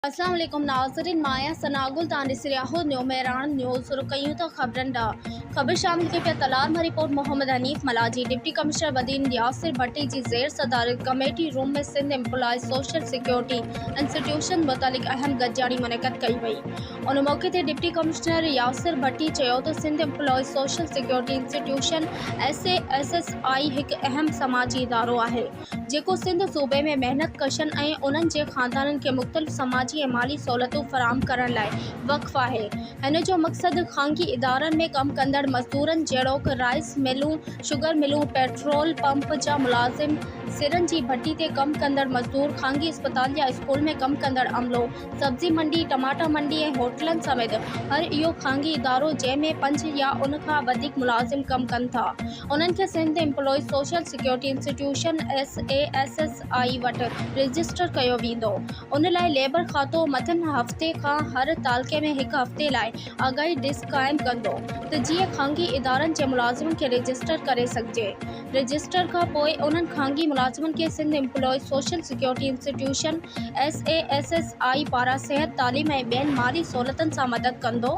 اسلام عليڪم ناظرين مان آهيان ثناء گل توهان ڏسي رهيا آهيو نيو مهراڻ نيوز شروع ڪيون ٿا خبرن ڏانهن خبر شامل ڪئي پيا تلار مان رپورٽ محمد حنيف ملاح جي ڊپٽي ڪمشنر بدين ياسر ڀٽي جي زير صدارت committee room ۾ Sindh employees social security institution متعلق اهم گڏجاڻي منعقد ڪئي وئي ان موقعي تي ڊپٽي ڪمشنر ياسر ڀٽي چيو ته Sindh employees social security institution S A S S I هڪ اهم سماجي ادارو آهي جيڪو سنڌ صوبي ۾ محنت ڪشن ۽ انهن جي خاندانن کي مختلف سماجي ۽ مالي سهولتون فراهم ڪرڻ لاء وقف آهي. هن جو مقصد خانگي ادارن ۾ ڪم ڪندڙ مزدورن جهڙوڪ رائيس ملون، شگر ملون، پيٽرول پمپ جا ملازم، سرن جي ڀٽي تي ڪم ڪندڙ مزدور، خانگي اسپتال يا اسڪول ۾ ڪم ڪندڙ عملو، سبزي منڊي، ٽماٽا منڊي ۽ هوٽلن سميت هر اهو خانگي ادارو جنهن ۾ پنج يا ان کان وڌيڪ ملازم ڪم ڪن ٿا انهن کي Sindh employees social security institution, S A S S I, وٽ رجسٽر ڪيو ويندو. ان لاء ليبر کاتو مٿين هفتي کان هر تعلقي ۾ هڪ هفتي لاء آگاهي ڊيسڪ قائم ڪندو ته جيئن خانگي ادارن جي ملازمن کي رجسٽر ڪري سگهجي. رجسٽر کان پوء انهن خانگي ملازمن کي Sindh employees social security institution, S A S S I, پاران صحت، تعليم ۽ ٻين مالي سهولتن سان مدد ڪندو.